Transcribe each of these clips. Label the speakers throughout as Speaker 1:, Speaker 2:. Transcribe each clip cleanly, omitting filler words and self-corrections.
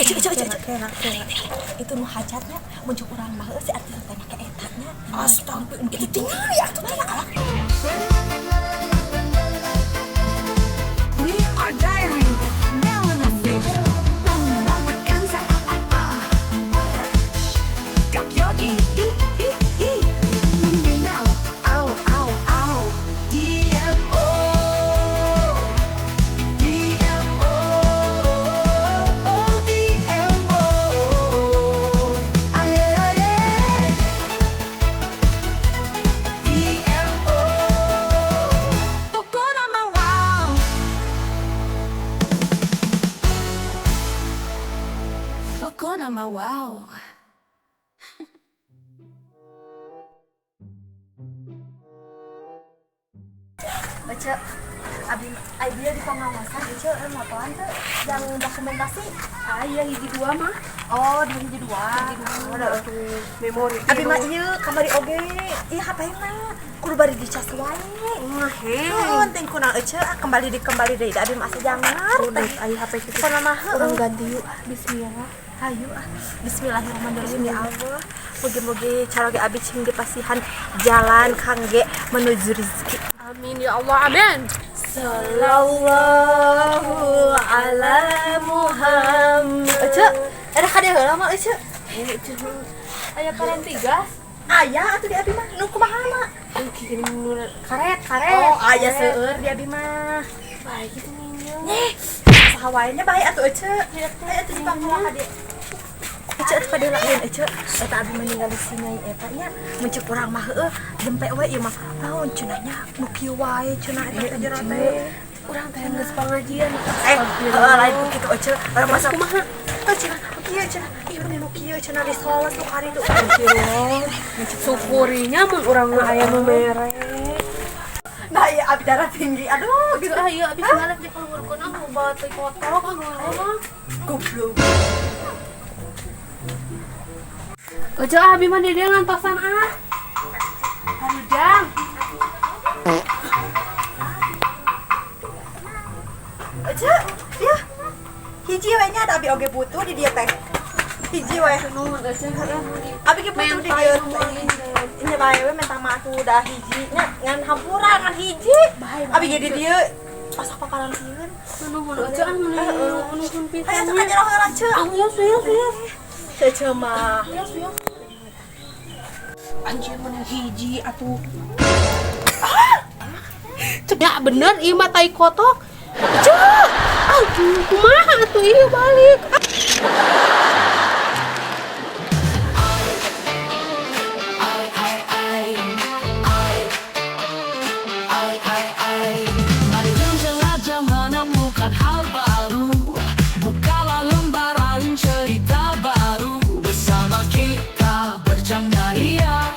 Speaker 1: Ceu, ceu, ceu. Itu nu hajatnya muncul urang mah si artis teh make eta nya. Astagfirullah, itu tinggal ya atuh tinggal alah.
Speaker 2: We are diary, melanin. 여기 이이이 now 아우 아우 아우 DMO DMO DMO 아예 아예 DMO 또꼬라마 와우 또꼬라마 와우.
Speaker 1: Baca abi abi di pengawasan Ece motoan tuh yang dokumentasi.
Speaker 3: Aya hiji dua mah.
Speaker 1: Oh, di hiji dua.
Speaker 3: Ada tuh memori.
Speaker 1: Abi mah ieu kamari oge ieu HP na kudu bari dicas wae.
Speaker 3: Mah he.
Speaker 1: Heeh, ting kunaon Ece ah, kembali di kembali deui da abi mah asa jangar
Speaker 3: Udah aya HP kitu.
Speaker 1: Pokona mah heueuh.
Speaker 3: Urang ganti yuk. Ah, bismillah.
Speaker 1: Hayu ah. Bismillahirrahmanirrahim ya Allah. Mugi-mugi caroge abi cing dipasihan jalan kangge menuju rezeki.
Speaker 3: Amin ya Allah, amin.
Speaker 1: Sallallahu ala Muhammad. Ece, ada kade heula mah Ece.
Speaker 3: Aya karen tiga.
Speaker 1: Aya atuh di abi mah nu kumaha mah?
Speaker 3: Karet, karet.
Speaker 1: Oh, aya seueur di abi mah.
Speaker 3: Baik itu ninyo.
Speaker 1: Nih, saha wae nya bae atuh Ece. Aya atuh dipangkulah ka dieu. Ece atuh kade lain Ece. Eta abi mah ningali si Nyai eta nya mun ceuk urang mah heueuh jempe we ieu mah. Naon cenah nya nu kieu wae cenah eta teh jero teh.
Speaker 3: Urang teh geus pangajian.
Speaker 1: Eh, heueuh lain ku kitu Ece. Urang masa
Speaker 3: Kumaha?
Speaker 1: Tuh cenah, nu kieu cenah. Ih, meni nu kieu cenah di solos nu kari tuh.
Speaker 3: Syukurinya mun urang mah aya nu mere.
Speaker 1: Nah, iya abi darah tinggi. Aduh, gitu.
Speaker 3: Ah, iya abis ngalek di kaluhurkeun ah loba teh kotok ah mah.
Speaker 1: Goblok.
Speaker 3: Ojo ah abi mah di dieu ngantosan ah. Harudang.
Speaker 1: Ece, ya. Hiji we nya ada abi oge butuh di dieu teh. Hiji we.
Speaker 3: Nuhun Ece heeh.
Speaker 1: Abi ge butuh di dieu teh. Nya bae we menta mah atuh dah hiji nya ngan hampura ngan hiji. Abi ge di dieu masak pakaran sieun.
Speaker 3: Nuhun Ece ah nuhun pisan.
Speaker 1: Hayo atuh ka jero heula ce.
Speaker 3: Ah, yos yos yos.
Speaker 1: Cece mah.
Speaker 3: Yos yos. Anjir mana hiji atuh. Cek ya bener ieu mah tai kotok. Cek. Aduh, kumaha atuh ieu balik.
Speaker 2: Mari jelajah menemukan hal baru. Bukalah lembaran cerita baru. Bersama kita bercanda ria.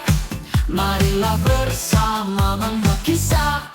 Speaker 2: Marilah bersama membuat kisah.